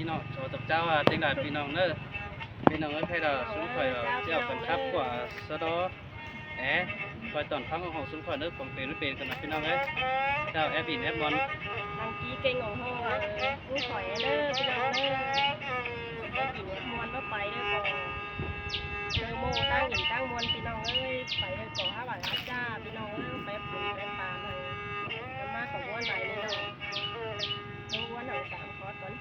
ເນາະ ຂໍຕົບເຈົ້າວ່າຈັ່ງໃດພີ່ນ້ອງເດີ ພີ່ນ້ອງເອີຍ ໃຜດາຊຸມຂ້ອຍ ເຈົ້າແຟນຄລັບກວ່າສະດໍ ແອ ຄອຍຕອນຟັງຂອງຊຸມຂ້ອຍເດີ ຂອງເປັນເປັນກັນນະພີ່ນ້ອງເອີຍ ເຈົ້າແອບອິນແອບມອນ ທາງກີເກັ່ງຂອງເຮົາ ເອີ ຜູ້ຂ້ອຍເດີພີ່ນ້ອງເດີ ແອບອິນແອບມອນບໍ່ໄປເດີກໍ ເດີໂມຕັ້ງອິນຕັ້ງມວນພີ່ນ້ອງເອີຍ ໄປເດີກໍຫາຫວັງຫາຈ້າພີ່ນ້ອງເອີຍ ໄປປຸນໄປປານ ນຳມາຂອງມ່ວນຫຼາຍເດີເນາະ ເດີມ່ວນເຮົາສາມຄອດກ່ອນ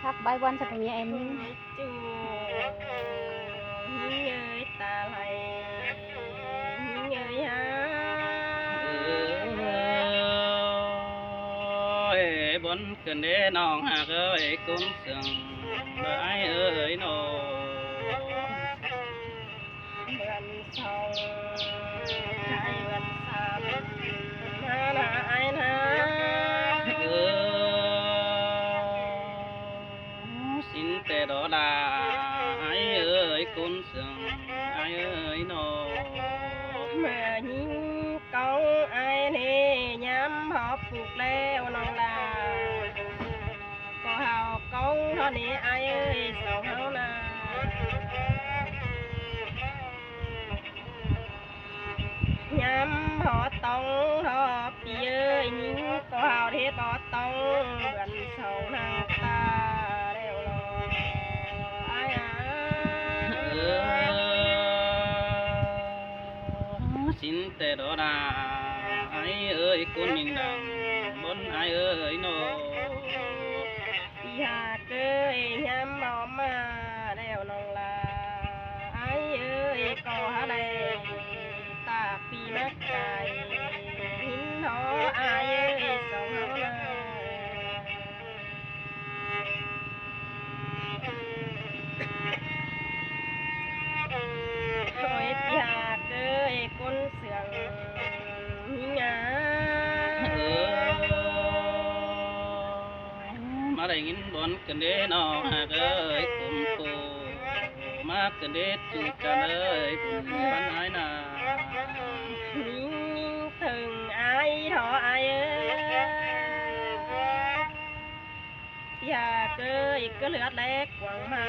ພັກບາຍວັນສັກເມຍແອນ ຈູ ຍິງເອີຍຕາໄຫຼ ຍິງເອີຍຫາ ເອີຍ ບ່ອນເກີນເດນ້ອງຫາກເອີຍ ກົນເຊື່ອງເດີອ້າຍເອີຍເນາະ. ເດືອນສອງ ໃກ້ເດືອນສາມ ມານະອ້າຍນະ ເອີ ສິ້ນແຕ່ດໍລາ ອ້າຍເອີຍ ກົນເຊື່ອງອ້າຍເອີຍເນາະ ເມື່ອຍິງກອງອ້າຍເນ ຍາມພໍປູກແລ້ວນ້ອງຫຼ້າ ກໍຫາວກອງເທົ່ານີ້ອ້າຍເອີຍ ສອງເຮົານະ ຍາມພໍຕ້ອງເທາະ ປີເອີຍ ຍິງກໍຫາວເທດບໍ່ຕ້ອງ ເດືອນສອງນັ່ງຕາແລ້ວລອ ອ້າຍອາ ເອີ ສິ້ນແຕ່ດໍລາ ອ້າຍເອີຍ ກົນມິງດັງ ບ່ອນອ້າຍເອີຍເນາະ. ພີ່ຫາກເອີຍ ຍາມເອົາມາແລ້ວນ້ອງຫຼ້າ ອ້າຍເອີຍ ກໍຫາໄດ້ຕາກປີມາກາຍ ຍິນເນາະອ້າຍເອີຍ ສອງເຮົານະ ໂອ້ຍ ພີ່ຫາກເອີຍ ກົນເຊື່ອງຍິງງາ ມາໄດ້ຍິນບ່ອນກັນເດ້ນ້ອງຫາກເອີຍ ກຸມໂກມາກັນເດ້ຈູ່ຈັນເອີຍ ບຸນບັນອາຍນາ ຍິງເຖິງອາຍເທາະອາຍເອີຍ ຢ່າເກີຍກໍເລືອດແລກກວາງມາ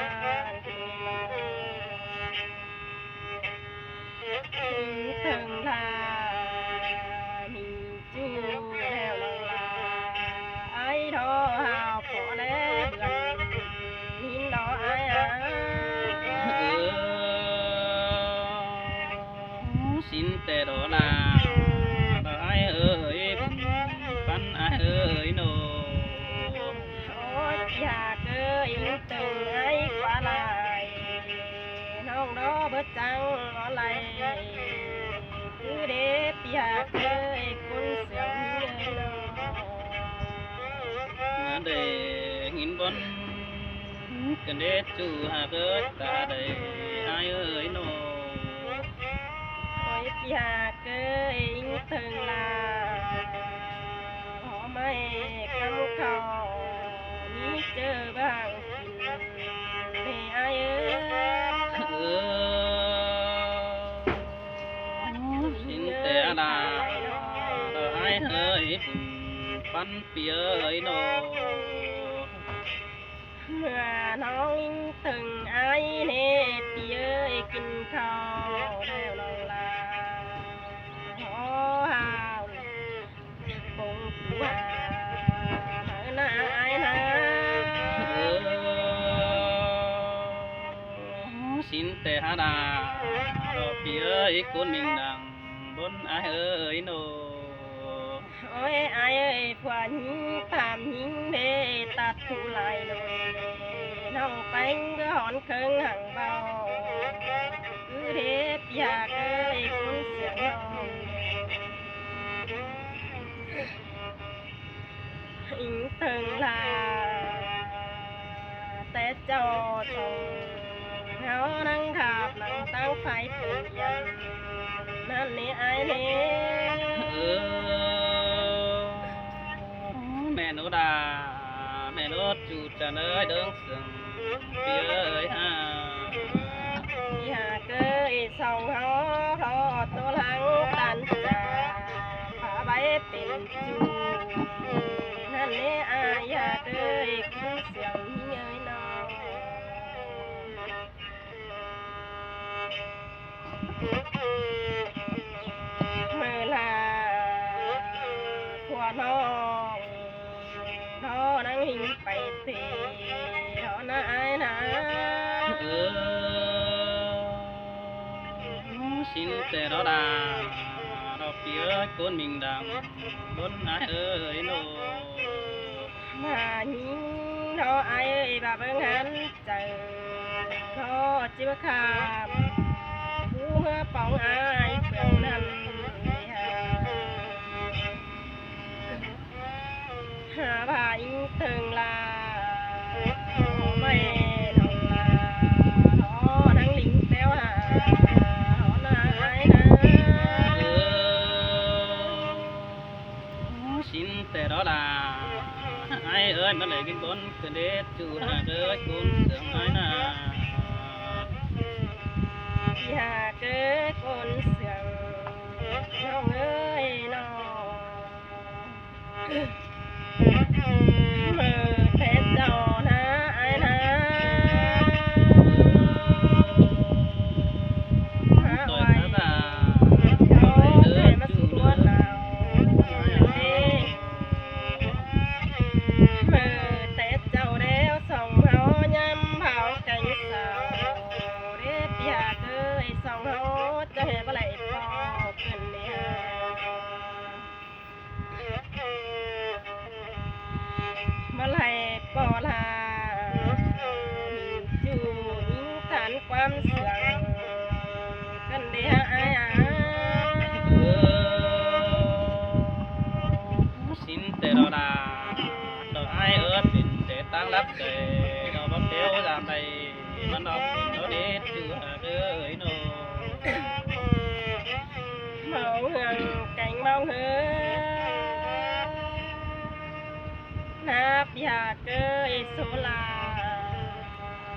ເຖິງລາມີ ຈູແລ້ວນ້ອງລາ ອາຍທໍຫາວພໍແລເບືອນ ຍິນດອກອາຍອາ ເອີ ສິ້ນແຕ່ດອກລາ ດອກອາຍເອີຍ ປັນອາຍເອີຍໂນ ໂອ້ຍ ຢາກເອີຍ ຕຶງອາຍກວ່າຫຼາຍ ນ້ອງດອເບີດຈັງອອນລາຍ ຄືເດປຽກເອີຍ ຄົນເຊື່ອງເອີຍເນາະ ມາເດ້ຍິນບ່ອນກັນເດ້ ຈູຫາກເອີຍ ຕາໄດ້ອາຍເອີຍເນາະ ໂອ້ຍ ປຽກເອີຍ ຕຶງລາ ຫອມໄມ້ກຳເຂົ້າ ມີເຈີບາງກິນ ເດອາຍເອີຍ ເອີ ຊິນແຕ່ອາດາ ເດີອາຍເອີຍ ບຸນປັນປຽເອີຍເນາະ ເມື່ອນ້ອງອິງເຖິງອາຍເນ ປຽເອີຍ ກິນເຂົ້າແລ້ວນ້ອງລາ ຂໍຫາວ ປົງປູຫາເນາະອາຍນາ ເອີ ຊິນແຕ່ຫາດາ ດອກປີເອີຍ ໂກນມິງດັງ ບົນອາຍເອີຍໂນ ໂອ້ຍ ອາຍເອີຍ ພວກຍິງຕາມຍິງເດ ຕັດຜູ້ຫຼາຍໂນ ນ້ອງແປງເບືອຫອນເຄິ່ງຫັງເບົາ ຄືເດປຽກເອີຍ ຄົນສຽງຮ້ອງ ອິງເຖິງລາ ແຕ່ເຈົ້າສອງເຮົານັ່ງທາບນັ່ງຕັ້ງໄຟເປັນຢ່າງນັ້ນເນອາຍເນ ເອີ ແມ່ໂນດາ ແມ່ໂນດຈູຈັນເອີຍ ເດີງເຊິ່ງ ປຽເອີຍຫາ ປຽກເອີຍ ສອງເຮົາເທາະໂຕຫຼັງຕັນຈາ ພາໄວ້ເປັນຈູ ນັ້ນເນ ມາອອກ ລໍນາງຫິງໄປເຕ ລໍນາອ້າຍນາ. ເອີ ຊິນແຕ່ລໍດາ ລໍປີເອີຍ ກົນມິງດັງ ບົນອ້າຍເອີຍໂນ. ມາຍິງລໍອ້າຍເອີຍ ບາເບິ່ງຫັນ ໃຈລໍຈິມຄາມ ຜູ້ເມື່ອປອງອາຍເບື້ອງນັ້ນ ຫາວ່າອີງເຖິງລາ ແມ່ນອງລາ ລໍນາງລິງແຕ້ວຫາ ລໍນາອ້າຍນາ. ຊິນແຕ່ລໍດາ ອ້າຍເອີຍ ມາເລີຍກິນບົນຄືເດດຈູ ຫາເກີດກຸນເຊື່ອງອ້າຍນາ ທີ່ຫາເກີດກຸນເຊື່ອງນ້ອງເອີຍນ້ອງ. ເມີແຕ່ເຈົ້ານາອ້າຍນາ ຫາໄວ້ເຈົ້າໃຫ້ມາສູ່ດວນເຮົາເດ້. ເມີແຕ່ເຈົ້າແລ້ວ ສ່ອງເຮົາຍາມເຜົາແກງເຊົາເດ້ ທີ່ຫາເຄີຍສ່ອງເຮົາ ເຈົ້າເຮັດບໍ່ໄດ້ພໍເພິ່ນເດ້. ມາໄລ່ປໍລາ ຈູຍິງທານຄວາມເຊື່ອງກັນເດ້ ອ້າຍອາ. ຊິນແຕ່ລໍດາ ດອກອ້າຍເອີຍ ເປັນແຕ່ຕັ້ງລັກແຕ່ ດອກບັກແກ້ວຍາມໃດ ມັນອອກເປັນດອກເດດຢູ່ຫາເດີເອີຍໂນ. ເມົາເຮືອງແກງເມົາເຮືອງ ນາປີຫາເກີຍໂຊລາ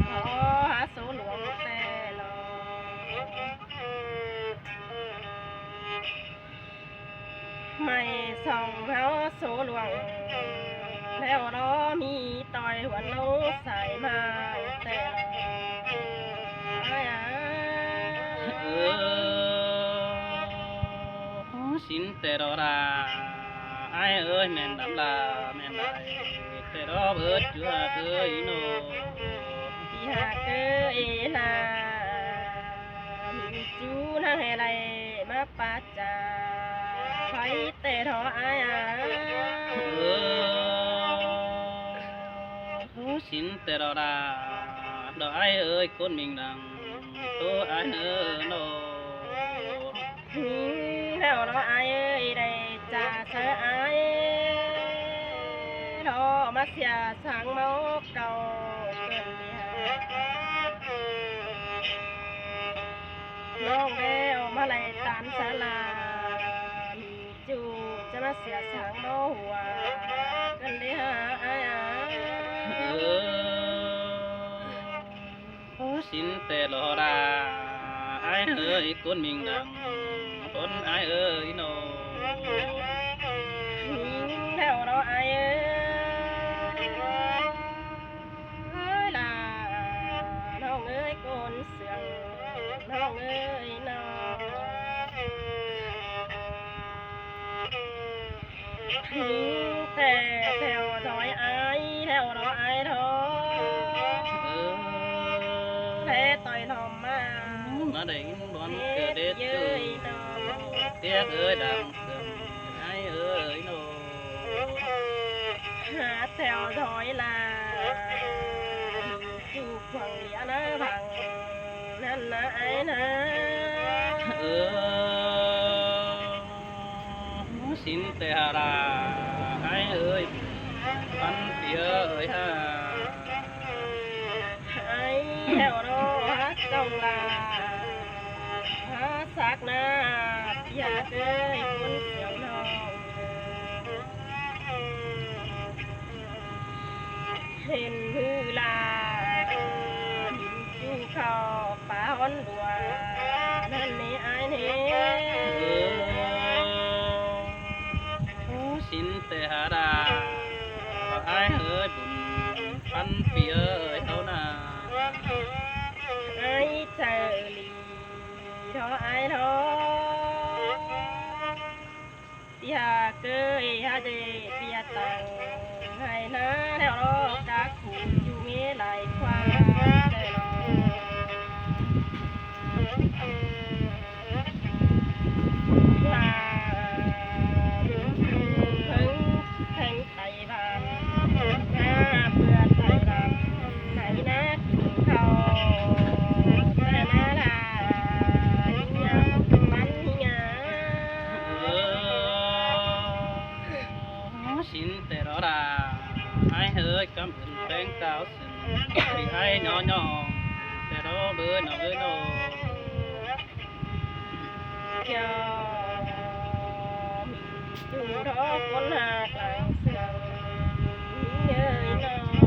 ຂໍຫາໂຊຫຼວງແຕ່ລອ ໄມ້ສອງເຮົາໂຊຫຼວງ ແລ້ວລໍມີຕ່ອຍຫວນລົງສາຍມາແຕ່ລອ ອ້າຍອາ. ເອີ ຊິນແຕ່ລໍດາ ອ້າຍເອີຍ ແມ່ນດຳລາ ແມ່ນໄດ້ແຕ່ລໍເບີດຢູ່ຫາເກີຍໂນ ທີ່ຫາເກີຍລາ ມີຈູນາງໃຫ້ໄລ່ມາປາ ຈາໄປແຕ່ລໍອ້າຍອາ. ເອີ ຊິນແຕ່ລໍດາ ດອກອ້າຍເອີຍ ກົນມິງດັງ ໂຕອ້າຍເອີໂນ. ຍິງແລ້ວລໍອ້າຍເອີຍ ໄດ້ຈາສະອາຍ ລໍມາເສຍສາງເມົາເກົ່າເກີນເດ. ນ້ອງແລ້ວມາໄລ່ຕາມສາລາ ຈູຈະມາເສຍສາງເມົາຫົວກັນເດ້ ອ້າຍອາ. ເອີ ຊິນແຕ່ລໍດາ ອ້າຍເອີຍ ກົນມິງດັງ ຄົນອ້າຍເອີຍໂນ. ຍິງແລ້ວລໍອ້າຍເອີຍ ເອີຍລາ ນ້ອງເອີຍ ກົນເຊື່ອງນ້ອງເອີຍນ້ອງ. ຍິງແຕ່ແຖວດອຍອ້າຍ ແຖວດອຍອ້າຍທອງ ເອີ ແລຕ່ອຍທອມມາ ມາໄດ້ຍິນບ່ອນເກີດເດດຢູ່ ເອີຍນ້ອງ ເຕຍເອີຍ ດັງເກີນອ້າຍເອີຍໂນ. ຫາແຖວດອຍລາ ຢູ່ຂວາງເລຍນະ ຫວັງນັ້ນນະ ອ້າຍນະ. ເອີ ຊິນແຕ່ຫາລາ ອ້າຍເອີຍ ພັນປີເອີຍຫາ ອ້າຍແຖວດອຍຫາເຈົ້າລາ ຫາສັກນາ ຢາກເອີຍຄົນສຽວນ້ອງ. ເຫັນມືລາ ເຫັນຢູ່ເຂົ້າປ່າຮ້ອນບົວ ນັ້ນເນອ້າຍເນ. ເອີ ໂອ້ ຊິນແຕ່ຫາດາ ອ້າຍເອີຍ ບຸນພັນປີເອີຍເຮົານາ ອ້າຍເຈີລີ ເທາະອ້າຍເທາະ. ທີ່ຫາເກີຍຫາເດດວຽດຕັງ ໃຫ້ນາແຖວລອກຈາກຜູ້ຢູ່ມີຫຼາຍຄວາມແຕ່ລອກ ຫາເພິ່ງແຂງໄປບ້ານ ຫາເພື່ອໄປບ້ານ ໃຫ້ນາກິນເຂົ້າ ແຕ່ນາລາຍາມມັນຍາມ ເອີ ຊິນແຕ່ລະລາ ອ້າຍເອີຍ ກຳເພິ່ນແປງກ່າວເຊິ່ງ ທີ່ອ້າຍຍໍຍ້ອງ ແຕ່ລະເບີນອງເອີຍນອ ຈອມຢູ່ດອກຄົນຫາກຫຼັງເຊື່ອງເອີຍນອ.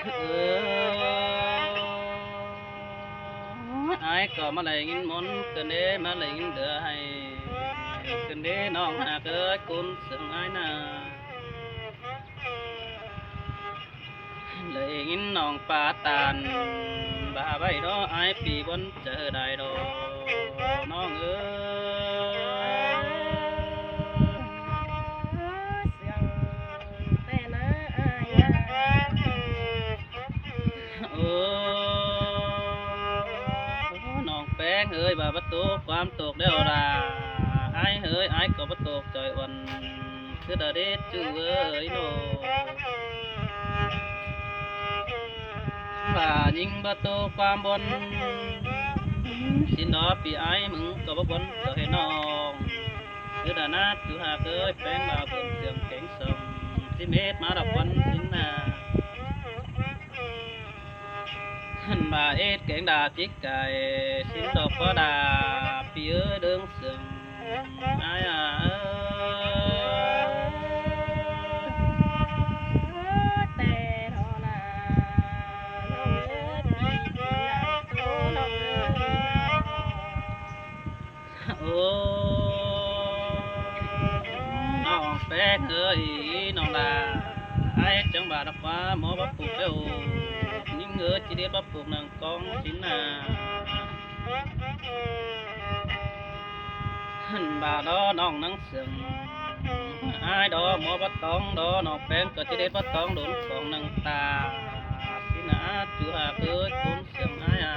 ເອີ ອ້າຍກໍມາໄດ້ຍິນມົນກັນເດ້ ມາໄດ້ຍິນເດືອໃຫ້ກັນເດ້ ນ້ອງຫາກເອີຍ ຄົນເຊິ່ງອ້າຍນາ ໄດ້ຍິນນ້ອງປາຕານ ບາໄວ້ເນາະ ອ້າຍປີບ່ອນ ເຈີໄດ້ດອກນ້ອງເອີຍ ເຊື່ອງແຕ່ນາອາຍນາ ໂອ້ ນ້ອງແປ້ງເອີຍ ວ່າບໍ່ຕົກຄວາມຕົກແລ້ວລະ ອ້າຍເອີຍ ອ້າຍກໍບໍ່ຕົກ ຈອຍອ່ອນ ຄືດາເດຈູເອີຍໂນ ວ່າຍິງບໍ່ໂຕຄວາມບ່ອນ ຊິນດອກປີອ້າຍມຶງກໍບໍ່ບ່ອນ ກໍໃຫ້ນ້ອງ ຄືດານາຈູຫາກເອີຍ ແປ້ງວ່າເບິ່ງເຄື່ອງແກງສອງ ຊິເມດມາດອກວັນຊິນນາ ຫັ້ນວ່າເອດແກງດາຈິກໄກ່ ຊິນດອກກໍດາ ປີເອີຍເດີງເຊິ່ງ ອາຍອາເອີ ແຕ່ເທົ່ານາ ນ້ອງເອີຍ ປີກິນນາໂຕນ້ອງເອີຍ ໂອ້ ນ້ອງແປ້ງເອີຍ ນ້ອງຫຼ້າ ອ້າຍຈັ່ງວ່າດອກວ່າໝໍບໍ່ປຸກແລ້ວ ຍິງເອີຍ ຈິເດັດບໍ່ປຸກນາງກອງຊິນນາ ຫັ້ນວ່າດອກນ້ອງນາງເຊິ່ງ ອ້າຍດອກໝໍບໍ່ຕ້ອງດອກ ນ້ອງແປ້ງກໍຈິເດັດບໍ່ຕ້ອງໂດນຂອງນາງຕາ ຊິນນາ ຈູຫາກເອີຍ ຄົນເຊິ່ງອ້າຍອາ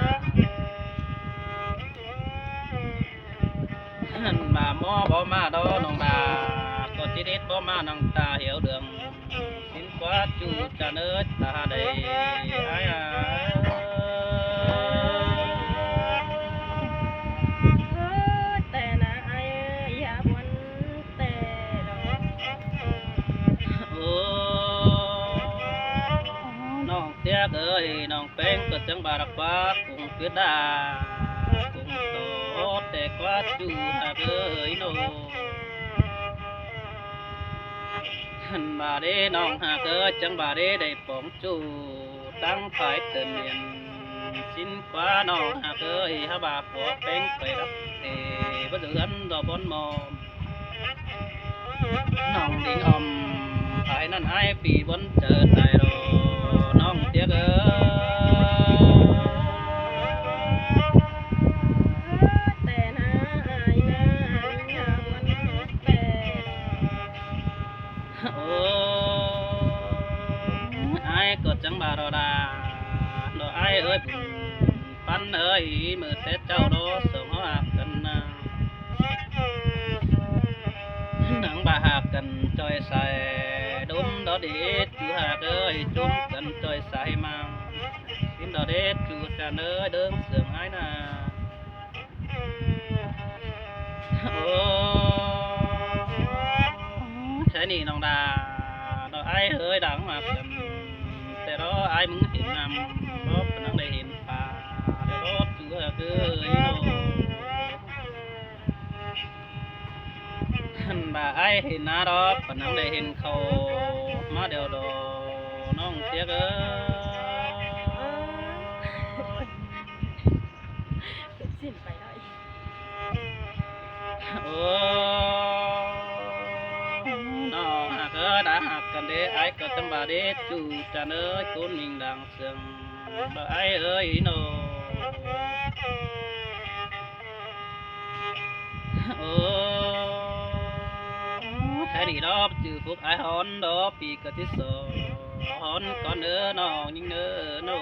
ຫັ້ນວ່າໝໍບໍ່ມາດອກນ້ອງດາ ກໍຈິເດັດບໍ່ມານາງຕາ ເຫວເດືອງ ຊິນກວ່າຈູຈາເນີດຕາໄດ້ ອາຍອາ ແຕ່ນາອາຍເອີຍ ຢ່າບ່ອນແຕ່ດອກ ໂອ້ ນ້ອງຕຽກເອີຍ ນ້ອງ ແປ້ງກໍຈັ່ງວ່າດອກວ່າກຸງເກີດດາ ກຸງໂຕແຕ່ກວ່າຈູຫາກເອີຍໂນ ຫັ້ນວ່າເດ້ນ້ອງຫາກເອີຍ ຈັ່ງວ່າເດ້ໄດ້ປອງຈູຕັ້ງຝ່າຍເຕີນຍຽນ ຊິນກວ່ານ້ອງຫາກເອີຍ ຫາວ່າຜົວແປ້ງໄປຮັບເອ ບໍ່ເດືອນດອກບ່ອນມອມ ນ້ອງດິງອອມ ພາຍນັ້ນອ້າຍປີບ່ອນເຈີຕາຍໂລ ນ້ອງຕຽກເອີຍ ແຕ່ນາອາຍນາ ຍາມວັນແປ ໂອ້ ອ້າຍກໍຈັ່ງວ່າດອກດາ ດອກອ້າຍເອີຍ ປັນເອີຍ ເມີແຕ່ເຈົ້າດອກ ສອງເຮົາຮັກກັນນາ ໜັງວ່າຮັກກັນຈ່ອຍສາຍ ດົມດອກເດດຈູຫາກເອີຍ ຈົ່ມກັນຈ່ອຍສາຍມາ ຊິນດອກເດດຈູຈາເນີເດີງເຊື່ອງອ້າຍນາ ໂອ້ ໃຊ່ນີ້ນ້ອງດາ ດອກອ້າຍເອີຍ ດັງມາກກັນ ແຕ່ດອກອ້າຍມຶງເຫັນນຳ ດອກປະນັງໄດ້ເຫັນປາ ແຕ່ດອກຈູຫາກເອີຍໂນ ຫັ້ນວ່າອ້າຍເຫັນນາດອກ ປະນັງໄດ້ເຫັນເຂົ້າມາແລ້ວດອກ ນ້ອງຕຽກເອີຍ ເປັນສິນໄປເນາະ ໂອ້ ນ້ອງຫາກເອີຍ ດາຮັກກັນເດ້ ອ້າຍກໍຈັ່ງວ່າເດ້ ຈູຈາເນີຍ ໂກນມິງດັງເຊື່ອງ ບໍ່ອ້າຍເອີຍເນາະ. ໂອ້ ແທ້ນີ້ດອກ ຈື່ພວກອ້າຍຮ້ອນດອກ ປີກະຕິສອນ ຮ້ອນກ່ອນເດີນ້ອງຍິງເດີເນາະ.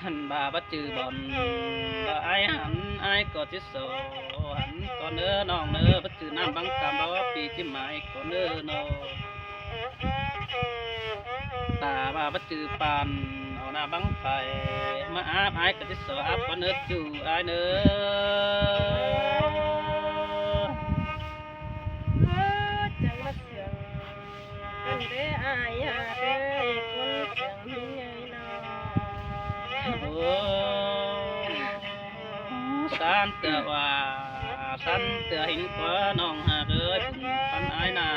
ຫັ້ນວ່າບໍ່ຈື່ບ່ອນ ວ່າອ້າຍຫັ້ນ ອ້າຍກໍຊິສອນ ຫັ້ນກ່ອນເດີນ້ອງເດີ ບໍ່ຈື່ນ້ຳບັງກຳບໍ່ ປີຊິໝາຍກ່ອນເດີນ້ອງ. ຖ້າວ່າບໍ່ຈື່ປານ ເອົານ້ຳບັງໄຟມາອາບ ອ້າຍກໍຊິສອນອາບກ່ອນເດີ ຈູອ້າຍເດີ. ຈັງມາເຊື່ອງ ກັນເດີອ້າຍເອີຍ ຄົນເຊື່ອງມີເງິນເນາະ. ໂອ້ ສາມເທື່ອວ່າ ສາມເທື່ອເຫັນກວ່ານ້ອງຫາກເອີຍ ບຸນປັນອ້າຍນາ.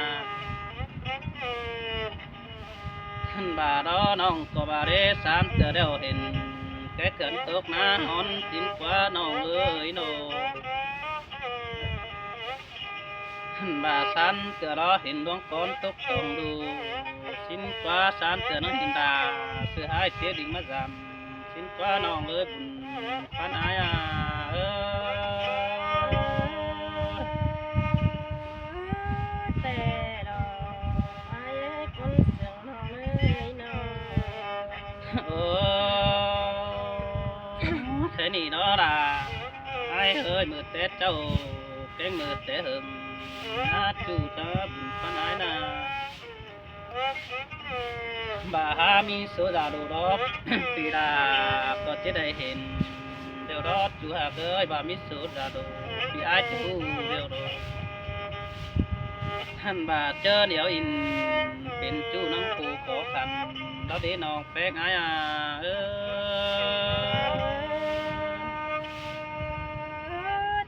ຫັ້ນວ່າດອນ້ອງກໍວ່າເດ້ ສາມເທື່ອແລ້ວເຫັນ ແກ່ເຂື່ອນຕົກໜ້າຮ້ອນ ສິນກວ່ານ້ອງເອີຍເນາະ. ຫັ້ນວ່າສາມເທື່ອລອເຫັນດວງກ້ອນຕົກຕອງດູ ສິນກວ່າສາມເທື່ອນ້ອງເຫັນດາ ເສືອຫາຍເສຍດິງມາຢາມ ສິນກວ່ານ້ອງເອີຍ ບຸນປັນອ້າຍອາເອີຍ. ແຕ່ດອກອ້າຍເອີຍ ຄົນເຊື່ອງນ້ອງເອີຍເນາະ. ໂອ້ ແທ້ນີ້ເນາະລະ ອ້າຍເອີຍ ມື້ແຕ່ເຊົ້າ ແກງມື້ແຕ່ເຫິງ ຫາຈູ້ຕາບຸນປານອ້າຍນາ. ວ່າຫາມີໂສດາໂດດອກ ປີດາກໍຈະໄດ້ເຫັນດຽວດອກ ຈູຫາກເອີຍ ວ່າມີໂສດາໂດດ ປີອ້າຍຈະຮູ້ດຽວດອກ. ຫັ້ນວ່າເຈີດຽວອິນ ເປັນຈູນຳຜູ້ຂໍຂັນ ດອກເດນ້ອງ ແປ້ງອ້າຍອາເອີຍ.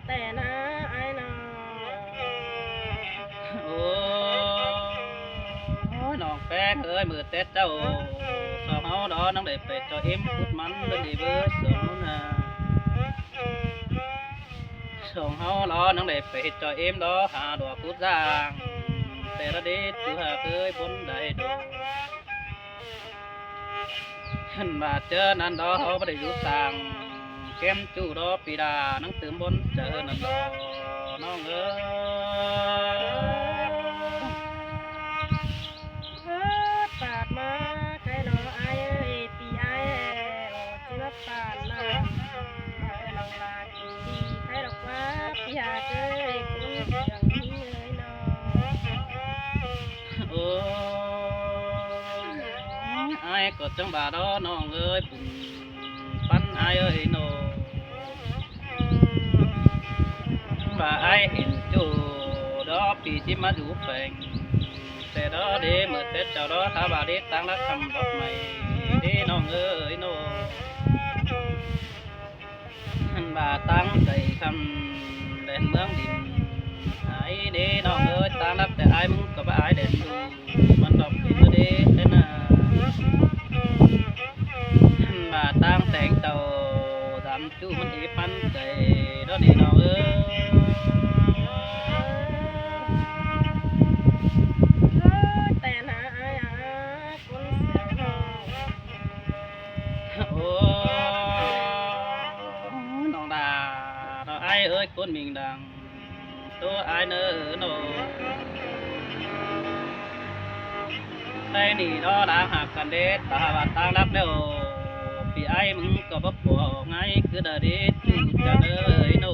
ແຕ່ນາອ້າຍນ້ອງ ໂອ້ຍ ນ້ອງແປ້ງເອີຍ ມື້ແຕ່ເຊົ້າ ສອງເຮົາດອກ ນາງໄດ້ໄປເຈາະເອັມຂຸດມັນເດີເວີ ສອງເຮົານາ ສອງເຮົາດອກ ນາງໄດ້ໄປເຈາະເອັມດອກ ຫາດອກຂຸດສ້າງ ແຕ່ລະເດ ຈູຫາກເອີຍ ບົນໄດ້ດອກ. ຫັ້ນວ່າເຈີນັ້ນດອກ ເຮົາບໍ່ໄດ້ຢູ່ຕ່າງ ແກ້ມຈູດອກ ປີດາ ນາງຕື່ມບົນເຈີນັ້ນດອກ ນ້ອງເອີຍ. ເອີ ປາດມາໄກເນາະອ້າຍເອີຍ ປີອ້າຍ ຊິມາປານນາ ເອີ ນ້ອງຫຼ້າ ດີໄທດອກວ່າ ປີຫາເກີຍ ຄົນເຊື່ອງມີເອີຍເນາະ. ໂອ້ ອ້າຍກໍຈັ່ງວ່າດອກນ້ອງເອີຍ ບຸນປັນອ້າຍເອີຍເນາະ. ວ່າອ້າຍເຫັນຈູດອກ ປີຊິມາຢູ່ແຂວງ ແຕ່ດອກເດ ເມື່ອແຕ່ເຈົ້າດອກ ຖ້າວ່າເດ ຕາງລະຄຳດອກໄມ້ເດ ນ້ອງເອີຍເນາະ. ຫັ້ນວ່າຕັ້ງໃຈຄຳແດນເມືອງດິນ ອາຍເດ້ນ້ອງເອີຍ ຕາມລັບແຕ່ອາຍ ມຶງກໍບໍ່ອາຍແດນດູ ມັນດອກເປັນເດ້ເດ້ນາ. ຫັ້ນວ່າຕັ້ງແຕ່ງເຈົ້າດຳຈູມັນເອປັນໃຈດອກເດ້ນ້ອງເອີຍ. ແຕ່ນາອາຍອາ ຄົນເສຍເນາະ. ໂອ້ ນ້ອງດາເນາະ ອ້າຍເອີຍ ຄົນມິງດັງໂຕອ້າຍເນີເນາະ. ໄດ້ໜີເນາະ ລາງຫາກກັນເດ້ ຖ້າວ່າຕາງລັບແລ້ວ ພີ່ອ້າຍມຶງກໍບໍ່ພໍອອກໄງ ຄືດາເດ້ຈູຈັນເອີຍເນາະ.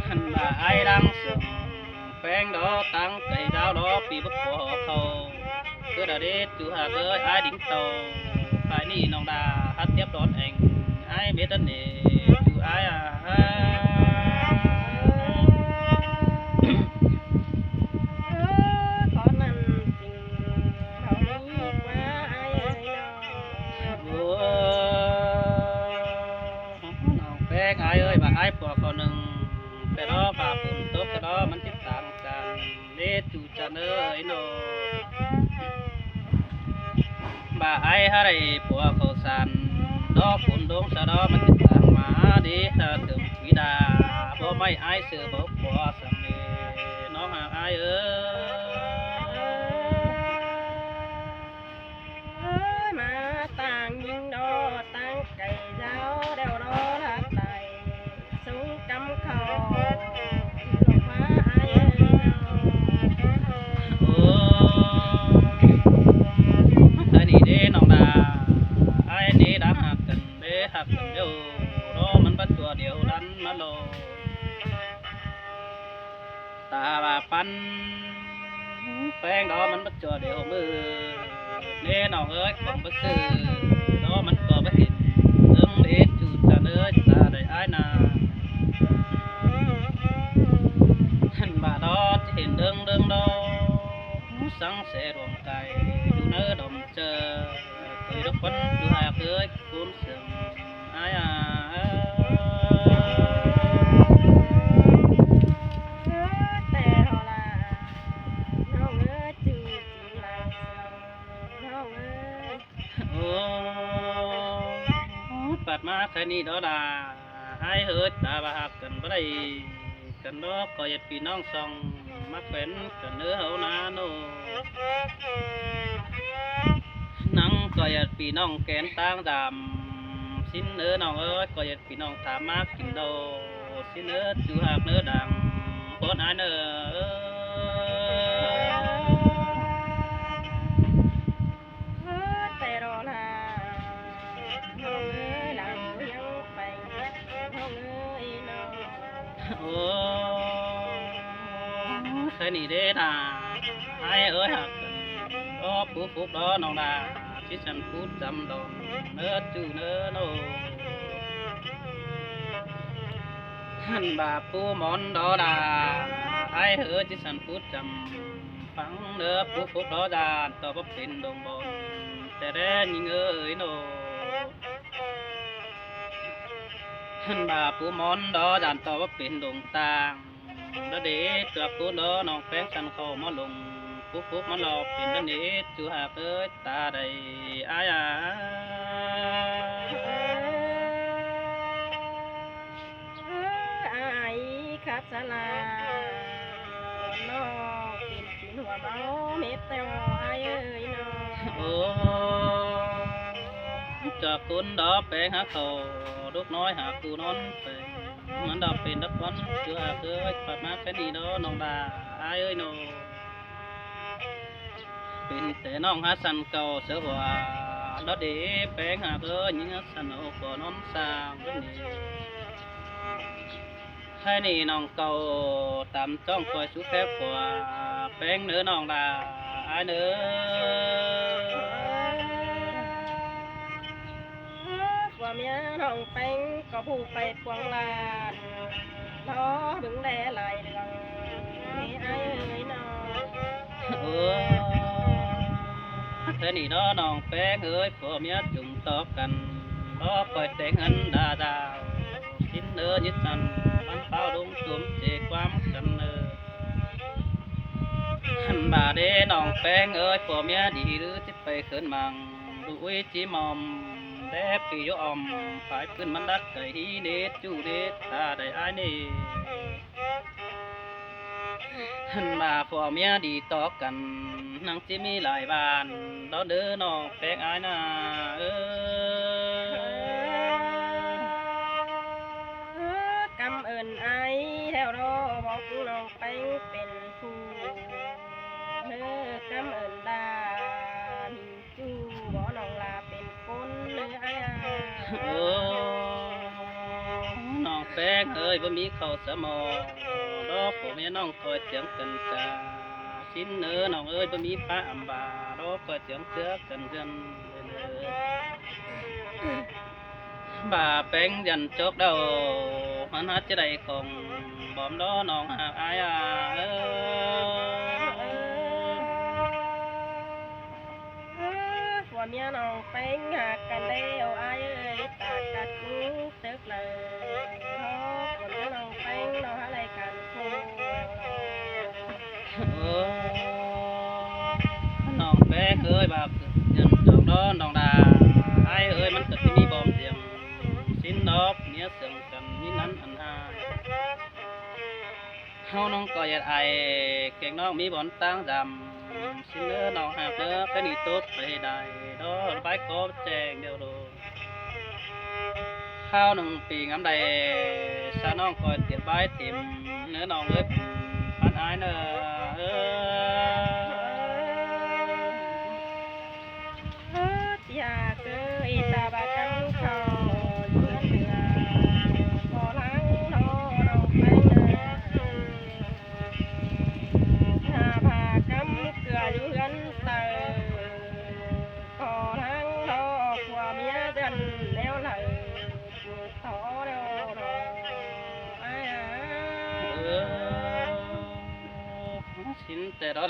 ຫັ້ນວ່າອ້າຍດັງເຊິ່ງ ແປ້ງດອກ ຕັ້ງໃຈດາວດອກ ປີບໍ່ຂໍເຂົ້າ ເກີດອະເດດ ຈູຫາເກີດອ້າຍດິງເຕົາ ປາຍນີ້ນ້ອງດາ ຮັດຕຽບດອນແອງ ອ້າຍເມດເນ ຈູອ້າຍອາ. ຂໍນັ້ນຈິງເຮົາດີກວ່າອ້າຍເອີຍເນາະ. ໂອ້ ນ້ອງແປ້ງ ອ້າຍເອີຍ ວ່າອ້າຍປົວເຂົ້າໜຶ່ງ ແຕ່ດອກວ່າຝົນຕົກ ແຕ່ດອກມັນຈິຕ່າງກັນເດ້ ຈູຈັນເອີຍເນາະ. ວ່າອ້າຍຫາໄດ້ປົວເຂົ້າສັນ ດອກຝົນດົງສະດອກ ມັນຈິຕ່າງມາເດ້ ຖ້າເຖິງປີດາ ບໍ່ໄມ້ອ້າຍເສືອບໍ່ປົວສຳເນ ນ້ອງຫາອ້າຍເອີຍ. ອັນແປ້ງດອກມັນບໍ່ຈ່ອຍດຽວມື້ ເດ້ນ້ອງເອີຍ ຂອງບໍ່ຊື້ດອກມັນກໍບໍ່ເຫັນເຖິງເດ ຈູຈັນເອີຍ ຕາໄດ້ອາຍນາ ຫັນບາດດອກຈະເຫັນເດີງເດີງດອກ ສັງເສດວງໄກຢູ່ເນີດອມເຈີ ໂຕຍດອກຄວັນຢູ່ຫາກເອີຍ ຄູນເສີງອາຍອາ ເອີ ແຕ່ເຮົາລະ ນ້ອງເອີຍ ຈື່ຈິງລາວເສືອ ນ້ອງເອີຍ ໂອ້ຍ ປາດມາແຄ່ນີ້ດອກລາ ອ້າຍເອີຍ ຕາວ່າຮັກກັນບໍ່ໄດ້ກັນດອກ ກໍຢ່າປີນ້ອງຊ່ອງ ມາແຂວນກັນເດີເຮົານາໂນ ນັງກໍຢ່າປີນ້ອງແກນຕາງດຳ ຊິນເດີນ້ອງເອີຍ ກໍຢ່າ ພີ່ນ້ອງຖາມມາກິນເຫຼົ້າ ຊິເນີຈູຮັກເນີດັງ ໂພດອາຍເນີ ເອີ ແຕ່ລໍລາ ນ້ອງເອີຍ ລາວຍັງໄປ ນ້ອງເອີຍເນາະ ໂອ້ ໃສ່ນີ້ເດ້ນາ ອ້າຍເອີຍ ຮັກກັນ ກໍປູຟຸກດອກນ້ອງດາ ຊິສັນປູຈຳດອນ ເນີຈູເນີໂນ ຫັ້ນບາປູໝອນດອກດາ ອ້າຍເອີຍ ຊິສັນປູຈຳຟັງເນີ ປູຟຸກດອກດາ ຕອບວ່າເປັນດົງບອນ ແຕ່ແດ່ຍິງເອີຍໂນ ຫັ້ນບາປູໝອນດອກດາ ຕອບວ່າເປັນດົງຕ່າງ ດະເດ ຕົວກູດອ ນ້ອງແປ້ງສັນເຂົ້າມາລົງ ປຸກໆ ມາລອບເປັນດະເນ ຈູຮັກເອີຍ ຕາໃດອາຍອາ ອາຍຄັດສະລາ ນ້ອງເປັນ ກິນຫົວເມົາເມັດແຕ່ອາຍເອີຍນ້ອງ ໂອ້ ຈາກຄົນດອກແປງຫາເຂົ້າ ລູກນ້ອຍຫາກູນອນແປງ ມັນດອກເປັນດອກຄວັນ ຄືອາເຄີຍ ປາດມາແຄ່ນີ້ດອກນ້ອງດາ ອາຍເອີຍນ້ອງ ເປັນແຕ່ນ້ອງຫາສັນເກົ່າເສືອຫົວ ດອກເດແປງຫາເຄີຍ ຍິງຫາສັນເອົາບໍ່ນອນສ້າງເດີນີ້ ໃຫ້ນີ້ນ້ອງເກົ່າຕາມຈ້ອງຄອຍສູ່ແຄບຂົວ ແປ້ງເນີນ້ອງດາ ອ້າຍເນີ ຜົວເມຍນ້ອງແປ້ງກໍຜູ້ໄປປວງຫຼານ ລໍເບິ່ງແລຫຼາຍເດືອນ ເອີຍອ້າຍເອີຍນ້ອງ ເອີ ເທື່ອນີ້ເນາະນ້ອງແປ້ງເອີຍ ຜົວເມຍຈຸ່ມຕໍ່ກັນ ລໍຄອຍແຕ່ງເຮືອນດາດາວ ຊິນເດີຍິດສັນ ມັນເປົ່າລົງຕົມເຈຄວາມກັນເນີ ຫັ້ນບາເດນ້ອງແປ້ງເອີຍ ຜົວເມຍດີຫຼືຊິໄປເຂີນມັງ ດູອຸຍຈີມອມ ແດບປີໂຍອອມ ພາຍພື້ນມັນດັກໄກ່ຮີເນດ ຈູເນດ ຕາໄດ້ອ້າຍເນດ ຫັ້ນວ່າຜົວເມຍດີຕໍ່ກັນ ນັງຊິມີຫຼາຍບ້ານ ດອກເດີນ້ອງແປ້ງອ້າຍນາເອີຍ ກຳເອີ້ນອ້າຍແທ້ດອກ ບອກນ້ອງແປ້ງເປັນຜູ້ ເອີ ກຳເອີ້ນດານ ຈູບໍ່ນ້ອງລາເປັນຄົນເອີຍ ໂອ້ ນ້ອງແປ້ງເອີຍ ບໍ່ມີເຂົ້າສະໝໍ ດອກຜົວເມຍນ້ອງຄອຍຈຽງກັນຈາ ຊິນເອີຍນ້ອງເອີຍ ບໍ່ມີປາອຳບາ ດອກຄອຍຈຽງເຈື່ອກັນເຮືອນເດີ ບາແປ້ງຢັນຈົກເດົາ ມັນຫາຈະໄດ້ຂອງບອມ ດອກນ້ອງຫາກອາຍອາເອີ ຜົວເມຍນ້ອງແປ້ງຫາກກັນແລ້ວອ້າຍເອີຍ ຕາກັດກຸງເຕີກເລີ ເພາະຜົວເມຍນ້ອງແປ້ງນ້ອງຫາໄດ້ກັນຄູ່ ເອີ ນ້ອງແປ້ງເອີຍ ບາກຍັນດອກດອນດອງດາ ອ້າຍເອີຍ ມັນກໍຊິມີບອມສຽງ ຊິນດອກເມຍເຊື່ອງກັນ ມີນັ້ນອັນຫາ ເຮົານ້ອງກໍຢາກອາຍ ແກງນ້ອງມີບ່ອນຕ່າງດຳ ຊິເນີນ້ອງຫາກເນີ ເຄີຍໜີຕົກໄປໃດ ດອກລະບາຍຂໍແຈ້ງດຽວໂດ ຄາວໜຶ່ງປີງາມໃດ ສາວນ້ອງຄອຍຕຽມບາຍຖິ້ມ ເນີນ້ອງເອີຍ ປັນອາຍເນີ ເອີ ເອີ ຕຽເກີຍ ຕາບາກັງເຂົ້າ ເຮືອນເຮືອ ພໍລາງນອ ນ້ອງໄປເນີ ເອີ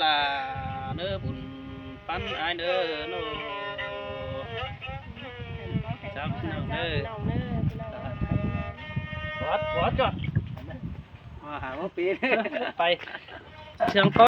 ລາເດີ ບຸນປັນອ້າຍເດີໂນ ເຈົ້າພີ່ນ້ອງເດີ ບອດ ບອດ ຈອດ ມາຫາໝໍປີ ໄປ ເຊື່ອງຕໍ່